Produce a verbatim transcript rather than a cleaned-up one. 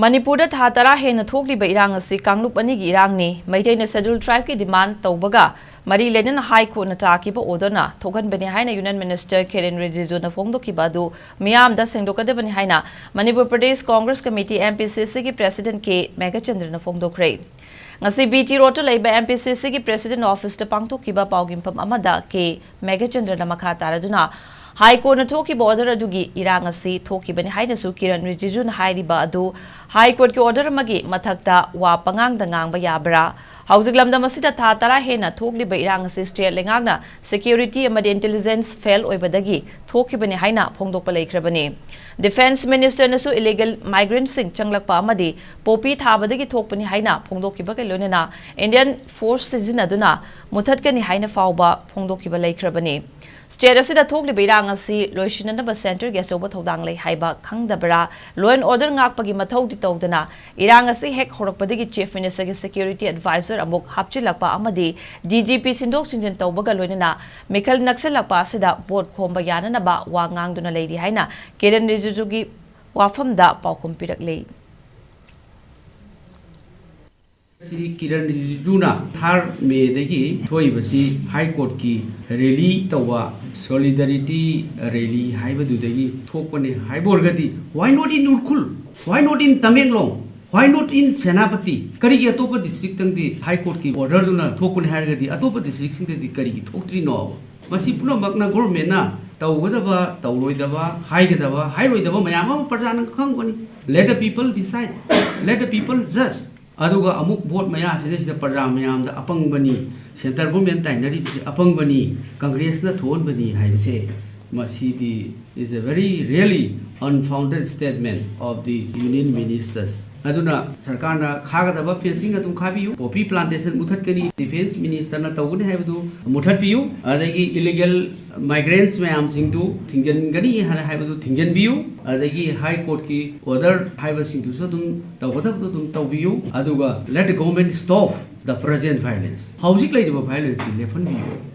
ꯃꯅꯤꯄꯨꯔꯗ ꯊꯥ ꯇꯔꯥ ꯍꯦꯟꯅ ꯊꯣꯛꯂꯤꯕ ꯏꯔꯥꯡ ꯑꯁꯤ ꯀꯥꯡꯂꯨꯞ ꯑꯅꯤꯒꯤ ꯏꯔꯥꯡꯅꯤ꯫ ꯃꯩꯇꯩꯅ Scheduled Tribe ꯀꯤ demand ꯇꯧꯕꯒ ꯃꯔꯤ ꯂꯩꯅꯅ High Court ꯅ ꯇꯥꯈꯤꯕ order ꯅ ꯊꯣꯛꯍꯟꯕꯅꯤ ꯍꯥꯏꯅ Union Minister ꯀꯤꯔꯦꯟ ꯔꯤꯖꯤꯖꯨꯅ ꯐꯣꯡꯗꯣꯛꯈꯤꯕ ꯑꯗꯨ ꯃꯤꯌꯥꯝꯗ ꯁꯦꯡꯗꯣꯛꯀꯗꯕꯅꯤ ꯍꯥꯏꯅ Manipur Pradesh Congress committee, M P C C ꯒꯤ President ꯀꯦ ꯃꯦꯘꯆꯟꯗ꯭ꯔꯅ ꯐꯣꯡꯗꯣꯛꯈ꯭ꯔꯦ꯫ ꯉꯁꯤ B T Road ꯇ ꯂꯩꯕ M P C C ꯒꯤ President Office ꯇ ꯄꯥꯡꯊꯣꯛꯈꯤꯕ ꯄꯥꯎꯒꯤꯝꯐꯝ ꯑꯃꯗ ꯀꯦ ꯃꯦꯘꯆꯟꯗ꯭ꯔꯅ ꯃꯈꯥ ꯇꯥꯔꯗꯨꯅ High Court ꯅ ꯊꯣꯛꯈꯤꯕ order ꯑꯗꯨꯒꯤ ꯏꯔꯥꯡ ꯑꯁꯤ ꯊꯣꯛꯈꯤꯕꯅꯤ ꯍꯥꯏꯅꯁꯨ ꯀꯤꯔꯟ ꯔꯤꯖꯤꯖꯨꯅ ꯍꯥꯏꯔꯤꯕ ꯑꯗꯨ High Court ꯀꯤ order ꯑꯃꯒꯤ ꯃꯊꯛꯇ ꯋꯥ ꯄꯉꯥꯡꯗ ꯉꯥꯡꯕ ꯌꯥꯕ꯭ꯔꯥ? ꯍꯧꯖꯤꯛ ꯂꯝꯗꯝ ꯑꯁꯤꯗ ꯊꯥ ꯇꯔꯥ ꯍꯦꯟꯅ ꯊꯣꯛꯂꯤꯕ ꯏꯔꯥꯡ ꯑꯁꯤ state ꯂꯩꯉꯥꯛꯅ security ꯑꯃꯗꯤ intelligence fail ꯑꯣꯏꯕꯗꯒꯤ ꯊꯣꯛꯈꯤꯕꯅꯤ ꯍꯥꯏꯅ ꯐꯣꯡꯗꯣꯛꯄ ꯂꯩꯈ꯭ꯔꯕꯅꯤ꯫ Defence Minister ꯅꯁꯨ illegal migrant ꯁꯤꯡ ꯆꯪꯂꯛꯄ ꯑꯃꯗꯤ poppy ꯊꯥꯕꯗꯒꯤ ꯊꯣꯛꯄꯅꯤ ꯍꯥꯏꯅ ꯐꯣꯡꯗꯣꯛꯈꯤꯕꯒ ꯂꯣꯏꯅꯅ Indian force ꯁꯤꯖꯤꯟꯅꯗꯨꯅ ꯃꯨꯊꯠꯀꯅꯤ ꯍꯥꯏꯅ ꯐꯥꯎꯕ ꯐꯣꯡꯗꯣꯛꯈꯤꯕ ꯂꯩꯈ꯭ꯔꯕꯅꯤ꯫ State ꯑꯁꯤꯗ ꯊꯣꯛꯂꯤꯕ ꯏꯔꯥꯡ ꯑꯁꯤ ꯂꯣꯏꯁꯤꯟꯅꯅꯕ centre ꯒꯤ ꯑꯆꯧꯕ ꯊꯧꯗꯥꯡ ꯂꯩ ꯍꯥꯏꯕ ꯈꯪꯗꯕ꯭ꯔꯥ? Law and order ꯉꯥꯛꯄꯒꯤ ꯃꯊꯧꯗꯤ ꯇꯧꯗꯅ ꯏꯔꯥꯡ ꯑꯁꯤ ꯍꯦꯛ ꯍꯧꯔꯛꯄꯗꯒꯤ Chief Minister ꯒꯤ security adviser ꯑꯃꯨꯛ ꯍꯥꯞꯆꯤꯜꯂꯛꯄ ꯑꯃꯗꯤ D G P ꯁꯤꯟꯗꯣꯛ ꯁꯤꯟꯖꯤꯟ ꯇꯧꯕꯒ ꯂꯣꯏꯅꯅ ꯃꯤꯈꯜ ꯅꯛꯁꯤꯜꯂꯛꯄ ꯑꯁꯤꯗ vote ꯈꯣꯝꯕ ꯌꯥꯅꯅꯕ ꯋꯥ ꯉꯥꯡꯗꯨꯅ ꯂꯩꯔꯤ ꯍꯥꯏꯅ ꯀꯤꯔꯟ ꯔꯤꯖꯤꯖꯨꯒꯤ ꯋꯥꯐꯝꯗ ꯄꯥꯎꯈꯨꯝ ꯄꯤꯔꯛꯂꯤ꯫ ꯁ꯭ꯔꯤ ꯀꯤꯔꯟ ꯔꯤꯖꯤꯖꯨꯅ ꯊꯥꯔ ꯃꯦꯗꯒꯤ ꯊꯣꯛꯏꯕꯁꯤ High Court ꯀꯤ rally ꯇꯧꯕ, solidarity rally ꯍꯥꯏꯕꯗꯨꯗꯒꯤ ꯊꯣꯛꯄꯅꯦ ꯍꯥꯏꯕ ꯑꯣꯏꯔꯒꯗꯤ, why not in Ukhrul? Why not in Tamenglong? Why not in Senapati? ꯀꯔꯤꯒꯤ ꯑꯇꯣꯞꯄ district ꯇꯪꯗꯤ High Court ꯀꯤ order ꯗꯨꯅ ꯊꯣꯛꯄꯅꯦ ꯍꯥꯏꯔꯒꯗꯤ ꯑꯇꯣꯞꯄ district ꯁꯤꯡꯗꯗꯤ ꯀꯔꯤꯒꯤ ꯊꯣꯛꯇ꯭ꯔꯤꯅꯣ? ꯃꯁꯤ ꯄꯨꯝꯅꯃꯛꯅ government ꯅ ꯇꯧꯒꯗꯕ, ꯇꯧꯔꯣꯏꯗꯕ, ꯍꯥꯏꯒꯗꯕ, ꯍꯥꯏꯔꯣꯏꯗꯕ ꯃꯌꯥꯝ ꯑꯃ ꯄ꯭ꯔꯖꯥꯅ ꯈꯪꯒꯅꯤ꯫ Let the people decide. Let the people judge. ꯑꯗꯨꯒ ꯑꯃꯨꯛ vote ꯃꯌꯥꯁꯤꯗꯩꯁꯤꯗ ꯄ꯭ꯔꯖꯥ ꯃꯌꯥꯝꯗ ꯑꯄꯪꯕꯅꯤ, centre government ꯇꯥꯏꯅꯔꯤꯕꯁꯤ ꯑꯄꯪꯕꯅꯤ, Congress ꯅ ꯊꯣꯛꯍꯟꯕꯅꯤ ꯍꯥꯏꯕꯁꯦ, ꯃꯁꯤꯗꯤ is a very really unfounded statement of the Union Ministers. ꯑꯗꯨꯅ ꯁꯔꯀꯥꯔꯅ ꯈꯥꯒꯗꯕ fencing ꯑꯗꯨꯝ ꯈꯥꯕꯤꯌꯨ, poppy plantation ꯃꯨꯊꯠꯀꯅꯤ, Defence Minister ꯅ ꯇꯧꯒꯅꯤ ꯍꯥꯏꯕꯗꯨ ꯃꯨꯊꯠꯄꯤꯌꯨ, ꯑꯗꯒꯤ illegal migrants ꯃꯌꯥꯝꯁꯤꯡꯗꯨ ꯊꯤꯡꯖꯤꯟꯒꯅꯤ ꯍꯥꯏꯅ ꯍꯥꯏꯕꯗꯨ ꯊꯤꯡꯖꯤꯟꯕꯤꯌꯨ, ꯑꯗꯒꯤ High Court ꯀꯤ order ꯍꯥꯏꯕꯁꯤꯡꯗꯨꯁꯨ ꯑꯗꯨꯝ ꯇꯧꯒꯗꯕꯗꯨ ꯑꯗꯨꯝ ꯇꯧꯕꯤꯌꯨ, ꯑꯗꯨꯒ let the government stop the present violence. ꯍꯧꯖꯤꯛ ꯂꯩꯔꯤꯕ violence ꯁꯤ ꯂꯦꯞꯍꯟꯕꯤꯌꯨ꯫